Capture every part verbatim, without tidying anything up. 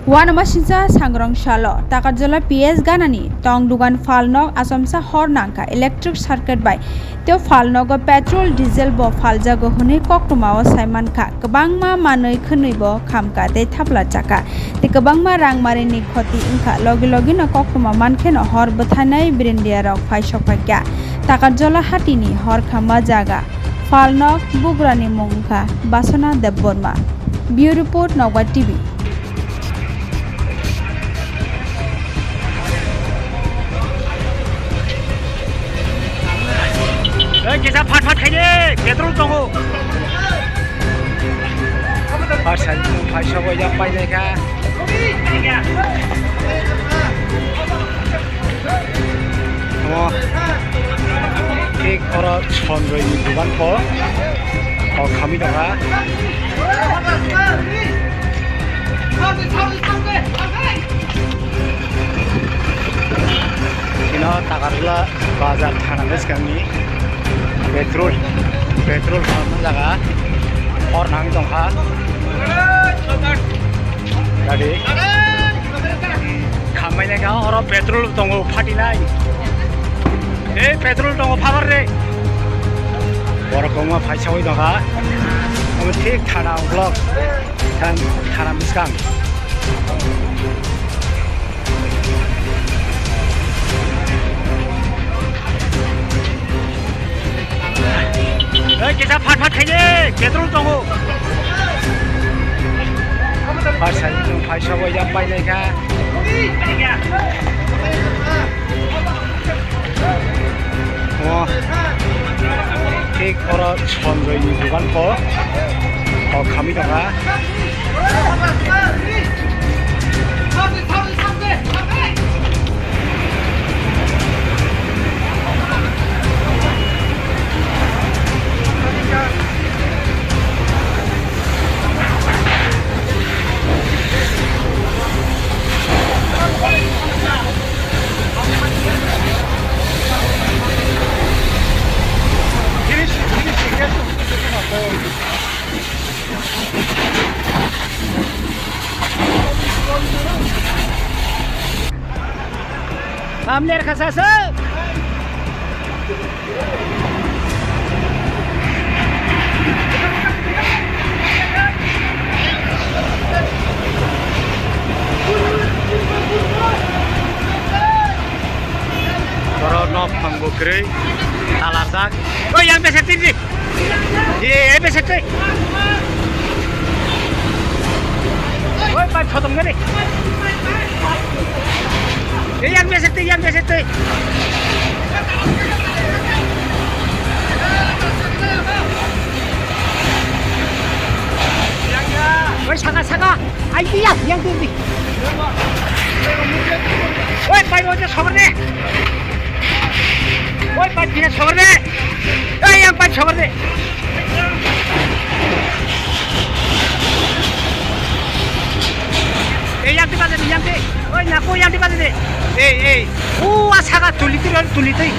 Uanamasingcha sangrong salo Takarjala P S ganani tong dugan phalnok achomsa hor nangkha electric circuit bai tei phalnogo petrol diesel bo phaljago hwnwi koktwmao saimankha. Kwbangma manwi khwnwi bo khamkha tei thapla chakha tei kwbangma rangmarini khoti wngkha. Logi logino koktwma mankheno hor bwthainai birindiarok phaisok phaikha. Takarjala hatini hor khamma jaga phalnok bugrani mung wngkha Basana Debbarma. Bureau Report, Nokbar T V. Oi, kisa phat phat khaide, petrol tongo. Phat sal phai sobo ya pai dai kha. Omo thik oro Sonjoyni dugan kho. O khamwi tongkha. Chino Takarjala bazar thana bwskangni petrol, petrol pump jaga hor nang tongkha. Gari. Khambai nai kha oro petrol tongo phatinai. Ei petrol tongo phabar re. Borok kwbangma phai sawi tongkha. Omo thik thana uklok. Thang thana bwskang. Oi, kisa phat phat khaide, petrol tongo. Phat sal phai sobo ya pai nai kha. O, thik oro Sonjoyni dugan kho. O khamwi tongkha. Amler khasaswk. Borok nok phang bo kwrwi talarjak. Oi, yang bese twi di. Ye, ye, bese twi. Oi, pipe sotom gani. Ye, yang bese twi, yang bese twi. Oi, saka, saka. Ai, iya, yang twi di. Oi, pipe oi, sotom gani. Oi, pipe kina sotom gani. Ei, yang pipe sobar de. Ei, yang di bajar de, yang di. Oi, nako yang di bajar de. Ei, ei. O, asaka tuli tuli, tuli tuli.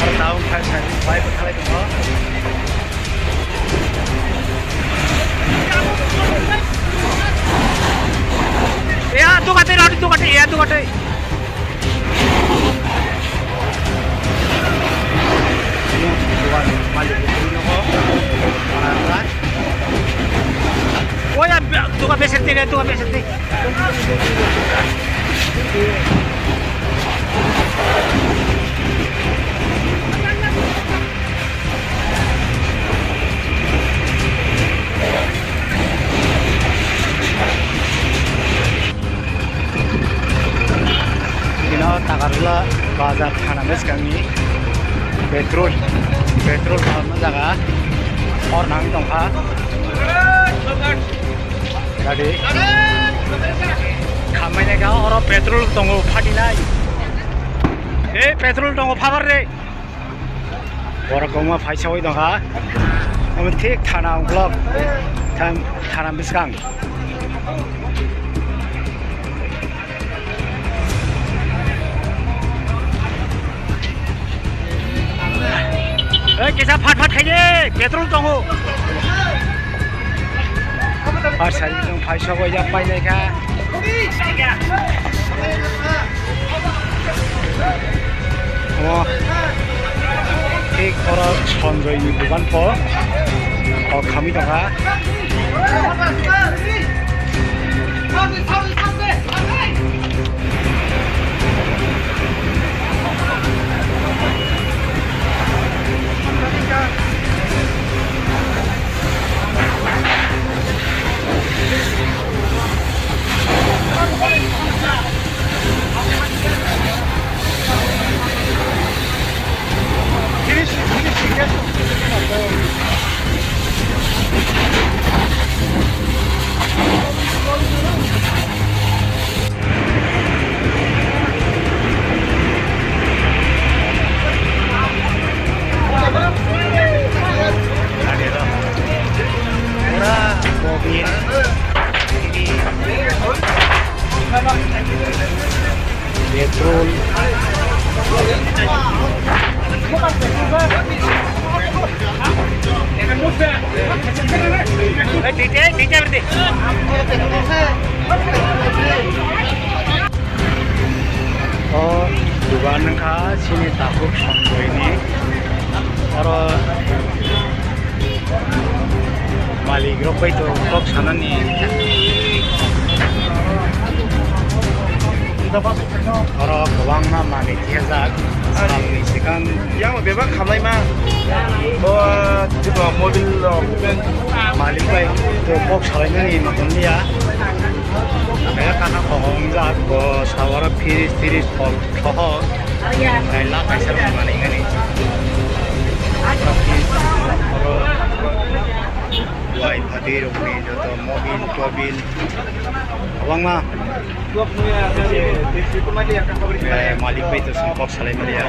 Aro taung khai sai, bai bwthalai tongo. Ya, tu kate, rodi tu kate, ya, tu kate. Oh ya, tu kate, sete, tu kate, sete. Bino Takarjala bazar thana bwskangni petrol, petrol pump jaga hor nang tongkha. Gari. Khamai nai kha oro petrol tongo phatinai. Ei petrol tongo phabar re. Borok kwbangma phai sawi tongkha. Omo thik thana uklok. Thana bwskang. Ei, kisa phat phat khaide, petrol tongo. Phat sari tong phai sobo ya pai lai kha. O, thik oro Sanjoy ni dukan pho. O, khamwi tongkha. Petrol. O dugan wngkha chini takhuk Sanjoy ni. Oro malik rok bai to kok sanani. Oro kwbangma manwi thepjak salni swkang. Yang bebak khamlaima. Bo, mobil rok. Malik bai to kok salainani nokon liya. Mela kana kok wngjak, bo sawara fridge, fridge kol soho. Nai la kaisa rok manwi gani. Oro wai phatwi rokni joto mobil tobil kwbangma. Eh, malik bai to song kok salai maliya.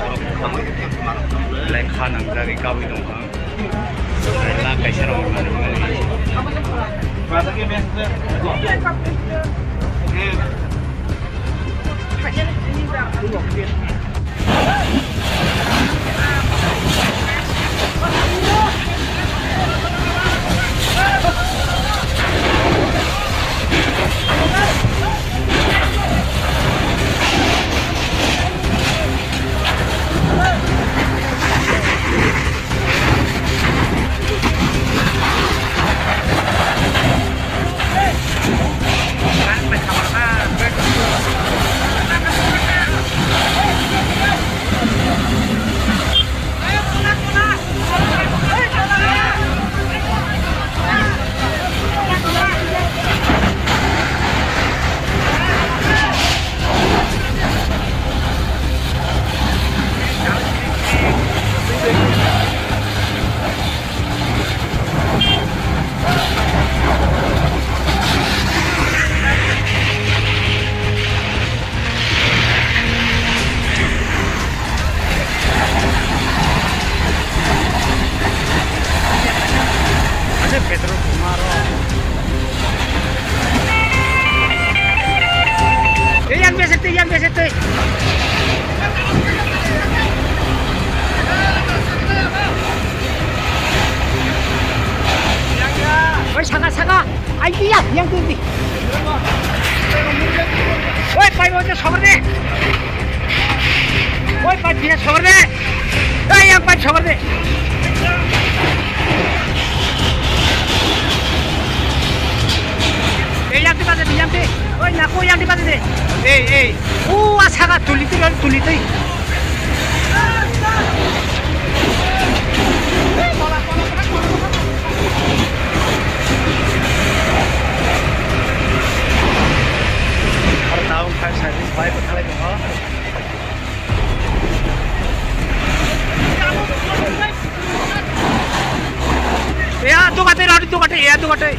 Belai kha nangjagwi kabui tongkha. Belai la kaisa rok manwi maliya. Ase petrol pumaro. Ei, yang biasa tuh, yang biasa tuh. Oi, saka, saka. Ai, iya, yang tuh, di. Oi, pai, oi, sabar deh. Oi, pai, dia sabar deh. Oi, yang pai, sabar deh. Ei, yang tuh, yang tuh. Oi, naku, yang tuh, deh. Ei, ei. O, a saka tuli twi, tuli twi. Aro town fire service bai bo thalai tongo. Ya, tu kate, rodi tu kate, ya, tu kate.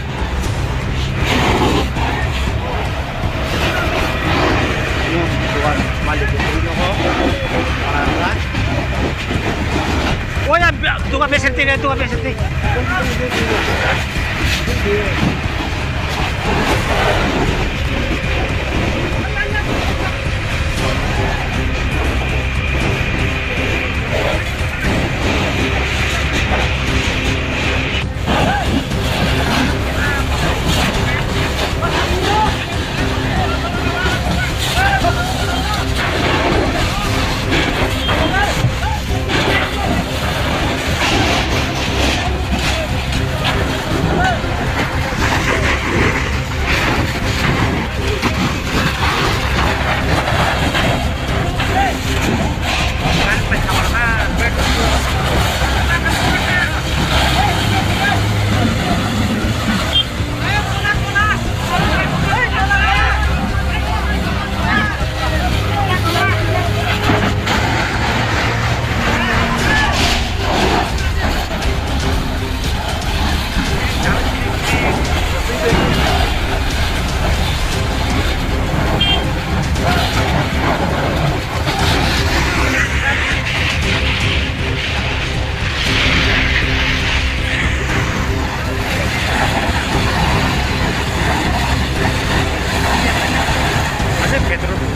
Dogan malik ni nogo. Oya, dogan besar te, dogan besar te. Petrol.